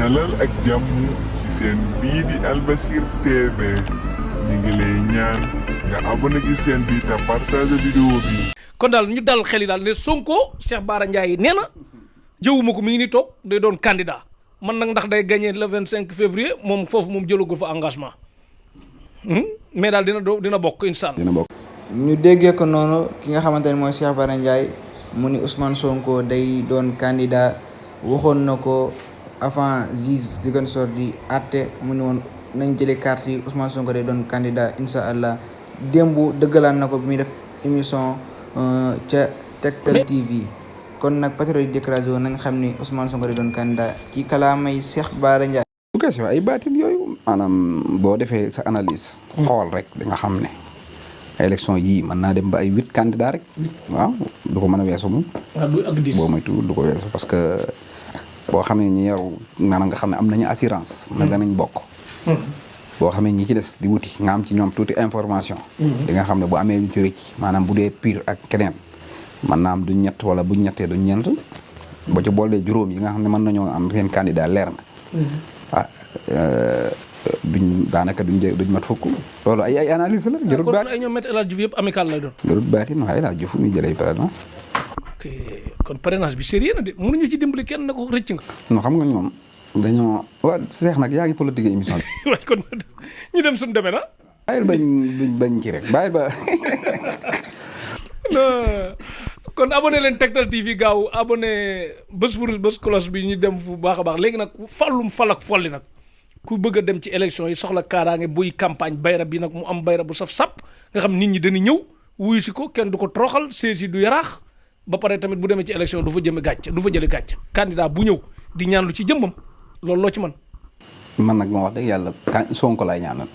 dalal ak jàmm ci seen bii di Albasir TV ñu ngi lay ñaan nga abonné ci seen bi te partage vidéo bi. kon daal ñu dal xel yi daal ne Sonko Cheikh Bara Ndiaye nee na jëwuma ko mi ngi ni toog day doon candidat man nag ndax day gagné le 25 février moom foofu moom jëlagul fa engagement mais daal dina bokk incha allah. dina bokk. ñu déggee ko noonu ki nga xamante ne mooy Cheikh Bara Ndiaye mu ni Ousmane Sonko day doon candidat waxoon na ko avant juge Ziguinchor di àtte mu ni woon nañ jëlee carte yi Ousmane Sonko day doon candidat incha allah démb dëggalaan na ko bi muy def émission ca Tektal TV kon nag patriote déclaré woon nañ xam ni Ousmane Sonko day doon candidat ci kalaamay Cheikh Bara Ndiaye. bu question ay baatin yooyu maanaam boo defee sa analyse xool rek di nga xam ne élection yii mën naa dem ba ay 8 candidats rek waaw du ko mën a weesu moom. waaw du ak 10 boo moytuwul du ko weesu parce que boo xamee ñi yow maanaam nga xam ne am nañu assurance. na danañ bokk. boo xamee ñi ci des di wuti nga am ci ñoom tuuti information. di nga xam ne bu amee lu ci rëcc maanaam bu dee pire ak keneen mën naa am duñ ñett wala buñ ñettee duñ ñeent boo ci boolee juróom yi nga xam ne mën nañoo am seen candidat leer na. duñ daanaka duñ mat fukk loolu ay analyse la. jërut baati kon ay ñoom Maître El Hadji Diouf yëpp amical lay doon. jërut baati waaye El Hadji Diouf muy jëlee parrainage. ok kon parrainage bi sérieux na de mënuñu ci dimbali kenn na ko rëcc nga. non xam nga ñoom dañoo waa Cheikh nag yaa ngi politique émission bi. waaye kon ñu dem suñu demee na. bàyyil bañ ci rek bàyyil ba. kon abonné leen Tektal TV gaaw abonné bés fu bés cloche bi ñu dem fu baax a baax léegi nag fàllum falak folli nag ku bëgg a dem ci élection yi soxla kaaraange buy campagne bayra bi nag mu am bayra bu saf sap nga xam nit ñi dañuy ñëw wuyu si ko kenn du ko toroxal saisi du yaraax ba pare tamit bu demee ci élection du fa jëme gàcc du fa jële gàcc candidat bu ñëw di ñaan lu ci jëmmam loolu loo ci man man nag ma wax dëgg yàlla Sonko laay ñaanal.